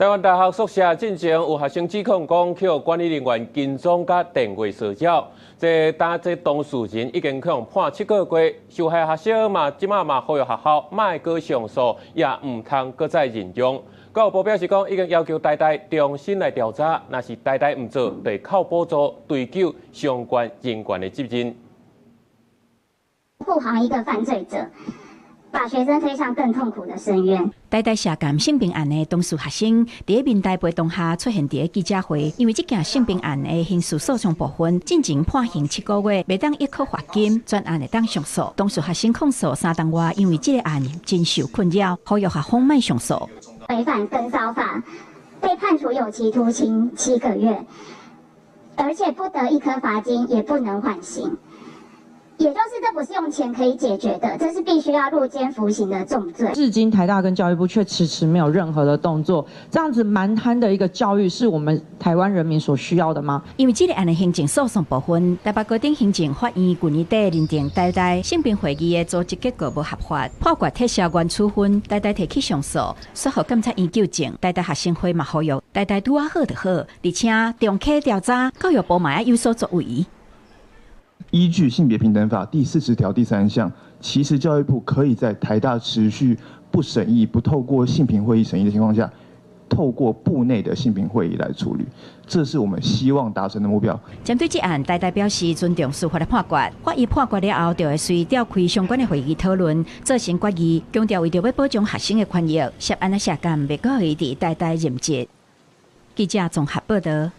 台灣大學宿舍進前有學生指控講，予管理人員跟蹤佮電話騷擾，這當這當事人已經予判7個月，受害學生嘛這馬嘛呼籲學校莫閣上訴，也毋通閣再認養。教育部表示講，已經要求台大重新來調查，若是台大毋做，就會扣補助，追究相關人員的責任。護航一個犯罪者，把學生推向更痛苦的深淵。台大涉嫌性平案的當事學生，佇面台陪同下出現佇記者會，因為這件性平案的刑事訴訟部分，進前判刑七個月，袂當易科罰金，全案會當上訴。當事學生控訴3冬外，因為這個案真受困擾，呼籲學方莫上訴。違反跟騷法，被判處有期徒刑七個月，而且不得易科罰金，也不能緩刑。也就是這不是用錢可以解決的，這是必須要入監服刑的重罪。至今台大跟教育部卻遲遲沒有任何的動作，這樣子蠻橫的一個教育，是我們台灣人民所需要的嗎？因為這個案的行政訴訟部分，台北高等行政法院去年底認定台大性平會議的組織結構無合法，判決撤銷原處分，台大提起上訴，煞予檢察院糾正。台大學生會嘛呼籲台大拄仔好就好，而且重啟調查，教育部嘛愛有所作為。依據性別平等法第40條第三項，其實教育部可以在台大持續不審議、不透過性平會議審議的情況下，透過部內的性平會議來處理，這是我們希望達成的目標。針對這案，台大表示尊重司法的判決，法院判決了後，就會隨召開相關的會議討論，做成決議，強調為著欲保障學生的權益，涉案的社監袂閣予佇台大任職。記者綜合報道。